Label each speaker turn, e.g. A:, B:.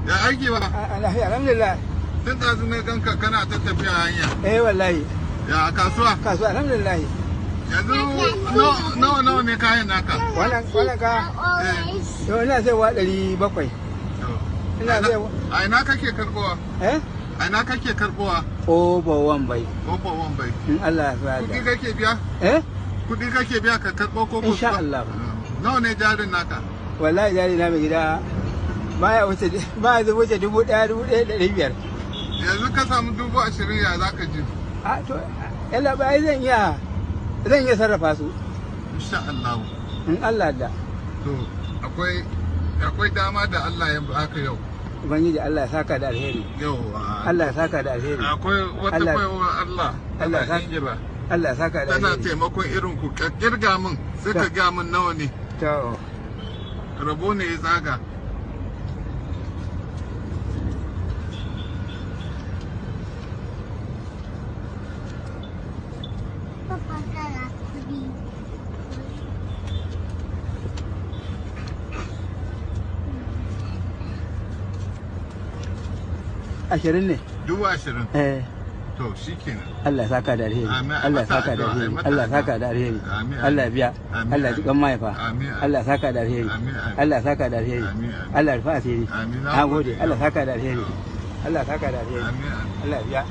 A: Ya aiki ba?
B: Alhamdulillah.
A: Tun ɗazu na ganka kana ta tafiya hanya.
B: Eh wallahi.
A: Ya kasuwa?
B: Kasuwa alhamdulillah.
A: Yanzu nawa nawa ne kayan naka?
B: Wannan ka to ina saiwa 700. Ina saiwa.
A: A ina kake karbowa?
B: Eh?
A: A ina kake karbowa?
B: Ƙofar Wambai.
A: Ƙofar Wambai.
B: In Allah ya
A: Kuɗi kake biya?
B: Eh?
A: Kuɗi kake biya ka karɓo ko
B: Insha Allah.
A: Nawa ne jarin naka?
B: Wallahi jari na mai gida baya wuce 1000 1500.
A: Yanzu ka samu 20,000 ya za ka ji?
B: A to yalla ba zan iya sarrafa su.
A: Insha Allah.
B: In Allah da.
A: To akwai dama da Allah ya baka yau.
B: Ubangiji Allah ya saka da alheri.
A: Yau.
B: Allah ya saka da alheri.
A: Akwai wata baiwa Allah.
B: Allah ya saka. Allah ya saka da alheri.
A: Tana taimakon irin ku ka kirga min sai ka ga min nawa ne.
B: To.
A: Rabo ne ya tsaga.
B: Ashirin ne?
A: 20,000.
B: Eh.
A: To shi kenan.
B: Allah saka da alheri. Allah saka da alheri. Allah saka da alheri. Allah biya. Allah ji kan mahaifa. Allah saka da alheri. Allah saka da alheri. Allah rufa asiri. Na gode. Allah saka da alheri. Allah saka da alheri. Allah biya.